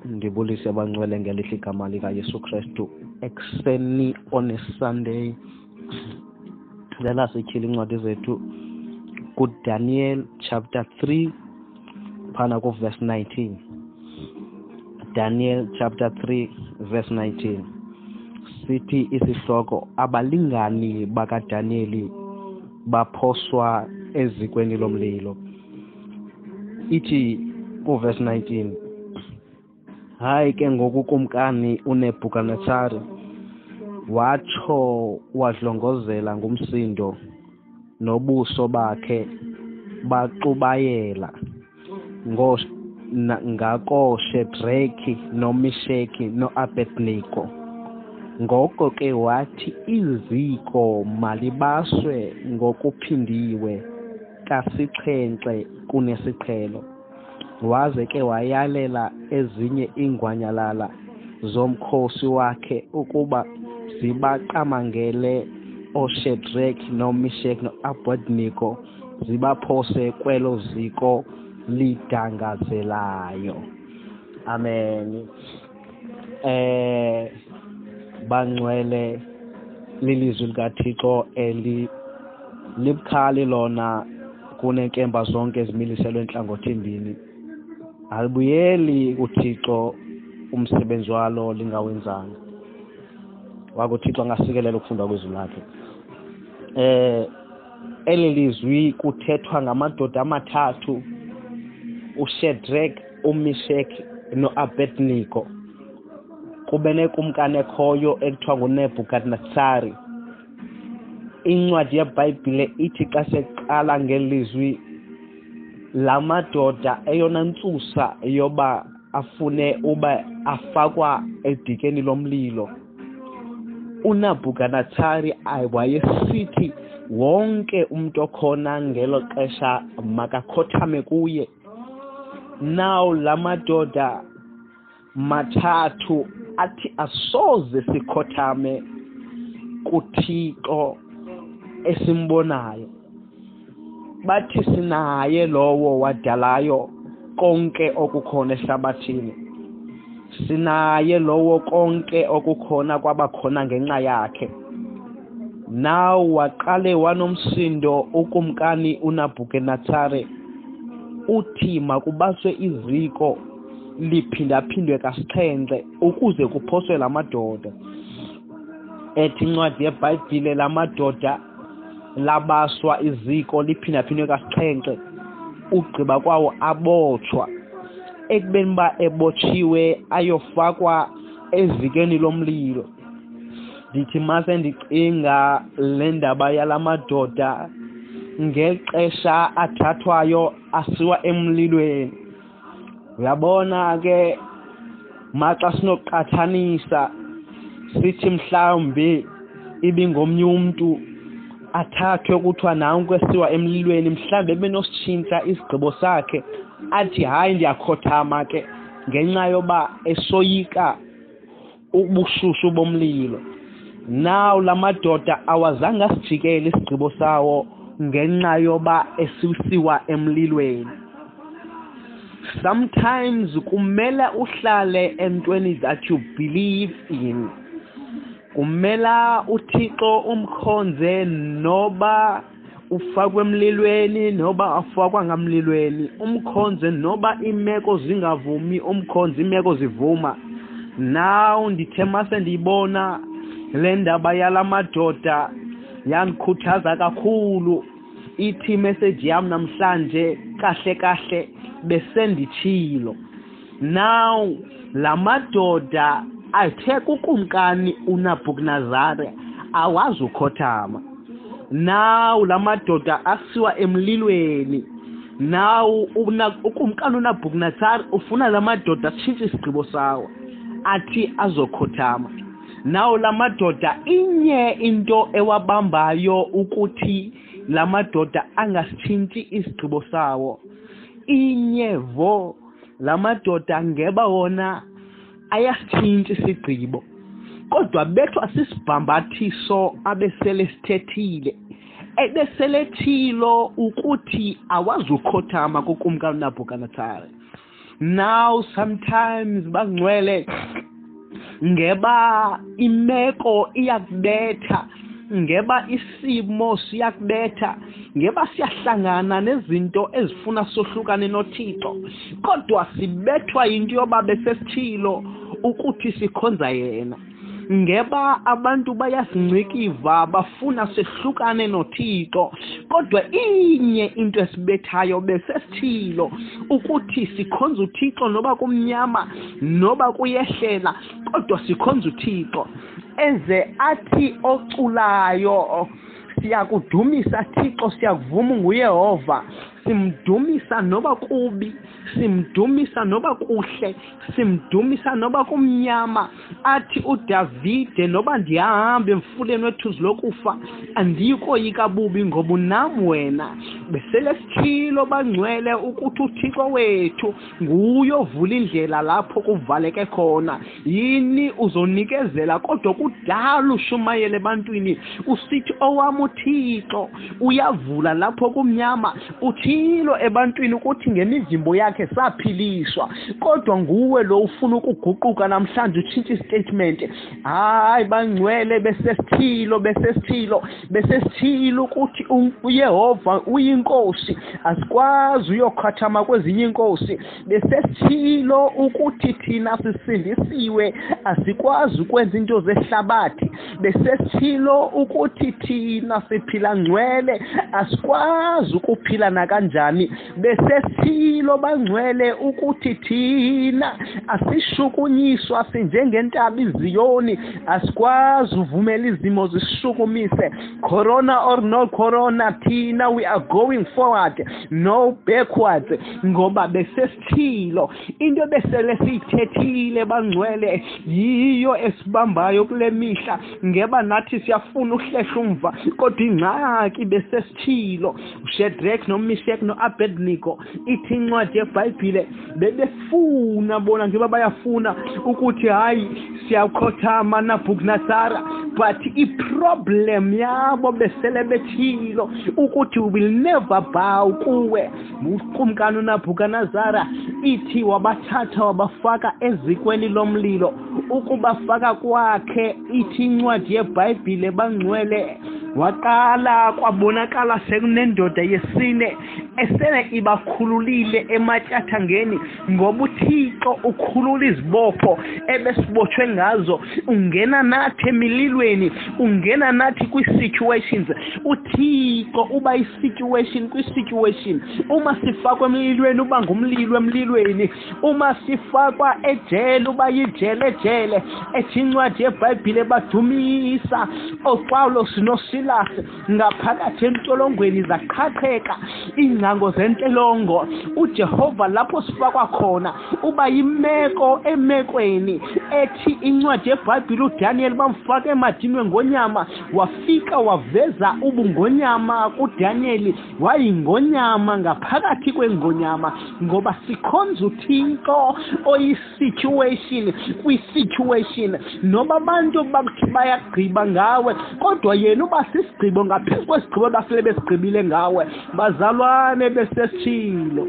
Ndibulise abangcwele ngelihle igama likaYesu Kristu ekuseni on a Sunday. Lela sityhila iincwadi zethu kuDaniel chapter 3 phana kuverse 19. Daniel chapter 3 verse 19. Sithi isihloko, abalingani bakaDaniyeli baphoswa ezikweni lomlilo. Ithi kuverse 19, hayi ke ngoku kumkani uNebhukanetsari watsho wadlongozela ngumsindo, nobuso bakhe baxubayela ngakoShedraki noMisheki noAbednego. Ngoko ke wathi iziko malibaswe ngokuphindiwe kasixhenxe kunesiqhelo. Waze ke wayalela ezinye iingwanyalala zomkhosi wakhe ukuba zibaqamangele oShedraki noMisheki noAbednego, zibaphose kwelo ziko lidangazelayo. Amen. Bangcwele, lilizwi likaThixo eli libukhali lona kunenkemba zonke ezimiliselwe entlangothi mbini. Alibuyeli kuThixo umsebenzi walo lingawenzanga. WakuThixo angasikelela ukufundwa kwezwi lakhe. Eli lizwi kuthethwa ngamadoda amathathu, uShedrack, uMishek noAbednego. Kube nekumkani ekhoyo ekuthiwa nguNebhukadnetsari. Incwadi yeBhayibhile ithi xa seqala ngelizwi la madoda, eyona ntsusa yoba afune uba afakwa edikeni lomlilo, uNebhukadnetsari wayesithi wonke umuntu okhona ngelo xesha makakhothame kuye. Now la madoda mathathu athi asoze sikhothame kuThixo esimbonayo. Bathi sinaye lowo wadalayo konke okukhona ehlabathini, sinaye lowo konke okukhona kwabakhona ngenxa yakhe. Now waqale wanomsindo ukumkani uNebhukadnetsari, uthi makubaswe iziko liphindaphindwe kasixhenxe ukuze kuphoswe lamadoda. Ethi incwadi yeBhayibhile lamadoda labaswa iziko liphindaphindwe kasixhenxe, ugqiba kwawo abotshwa. Ekubeni uba ebotshiwe ayofakwa ezikeni lomlilo. Ndithi mase ndicinga le ndaba yalamadoda ngexesha athathwayo asiwa emlilweni. Uyabona ke maxa sinoqathanisa sithi mhlawumbi ibingomnye umntu athathwe kuthiwa nanku esiwa emlilweni, mhlawumbi ebenositshintsha isigqibo sakhe athi hayi ndiyakhothama ke ngenxa yoba esoyika ubushushu bomlilo. Now la madoda awazange asijikele isigqibo sawo ngenxa yoba esisiwa emlilweni. Sometimes kumele uhlale entweni that you believe in. Kumele uThixo umkhonze noba ufakwe emlilweni noba afakwa ngamlilweni, umkhonze noba imeko zingavumi, umkhonze imeko zivuma. Now ndithe mase ndiyibona le ndaba yalamadoda yandikhuthaza kakhulu. Ithi message yam namhlanje kahle kahle besenditshilo. Now la madoda athe kukumkani uNebhukadnezari awazukhothama. Now la madoda asiwa emlilweni. Now ukumkani uNebhukadnezari ufuna la madoda atshintshe isigqibo sawo athi azokhothama. Now la madoda inye into ewabambayo ukuthi la madoda angasitshintshi isigqibo sawo. Inye vo la madoda ngeba wona ayasitshintsha isigqibo, kodwa bethwa sisibhambathiso abesele sithethile, ebeselethilo ukuthi awazukhothama kukumkani uNebhukadnetsari. Now sometimes bangcwele, ngeba imeko iyakubetha, ngeba isimo siyakubetha, ngeba siyahlangana nezinto ezifuna sohlukane noThixo, kodwa sibethwa yinto yoba besesithilo ukuthi sikhonza yena. Ngeba abantu bayasingcikiva, bafuna sehlukane noThixo, kodwa inye into esibethayo besesithilo ukuthi sikhonza uThixo noba kumnyama noba kuyehlela, kodwa sikhonza uThixo. Eze athi oculayo, siyakudumisa Thixo, siyakuvuma nguYehova. Simdumisa noba kubi, simdumisa noba kuhle, simdumisa noba kumnyama. Athi uDavide, noba ndiyahamba emfuleni wethuzi lokufa, andiyikoyika bubi ngoba unam wena. Besele sithilo bangcwele ukuthi uThixo wethu nguye ovula indlela lapho kuvaleke khona. Yini uzonikezela, kodwa kudala ushumayele ebantwini usithi owam uThixo uyavula lapho kumnyama. Uthilo ebantwini ukuthi ngemivimbo yakhe saphiliswa, kodwa nguwe lo ufuna ukuguquka namhlanje utshintshe istatement. Hayi bangcwele, besesithilo, besesithilo, besesithilo ukuthi uYehova uyinkosi, asikwazi uyokhathama kwezinye inkosi. Besesithilo ukuthi thina sisindisiwe, asikwazi ukwenza into zehlabathi. Besesithilo ukuthi thina siphila ngcwele, asikwazi ukuphila nakanjani. Besesithilo bangcwele ukuthi thina asishukunyiswa, sinjengentaba iZiyoni, asikwazi uvumela izimo zisishukumise. Corona or no corona, thina we are going forward, no backwards, ngoba besesithilo. Into ebesele siyithethile bangcwele yiyo esibambayo kule mihla. Ngeba nathi siyafuna uhlehla umva, kodwa ingxaki besesithilo. uShadrach noMeshach noAbednego, ithi incwadi yeBhayibhile, bebefuna bona njengoba bayafuna ukuthi hayi siyakhothama Nabukadnezar, but iproblem yabo besele bethilo ukuthi we will never bow kuwe. Ukumkani uNabukadnezar ithi wabathatha wabafaka ezikweni lomlilo. Ukubafaka kwakhe, ithi incwadi yeBhayibhile bangcwele, waqala kwabonakala sekunendoda yesine esele ibakhululile ematyathangeni, ngoba uThixo ukhulula izibopho ebesibotshwe ngazo. Ungena nathi emililweni, ungena nathi kwi-situations. uThixo uba i-situation kwi-situation. Uma sifakwa emlilweni uba ngumlilo emlilweni, uma sifakwa ejele uba yijele ejele. Ethi incwadi yeBhayibhile badumisa oPawulos noSilas ngaphakathi entolongweni, zaqhaqheka iingcango zentelongo. uJehova lapho sifakwa khona uba yimeko emekweni. Ethi incwadi yeBhayibhile uDaniel bamfaka emadini wengonyama, wafika waveza ubungonyama kuDaniel, wayingonyama ngaphakathi kwengonyama, ngoba sikhonza uThixo oyi-situation kwi-situation. Noba abantu bakuthi bayagqiba ngawe, kodwa yena uba sisigqibo ngaphezu kwesigqibo basele besigqibile ngawe. Bazalwane, besesithilo.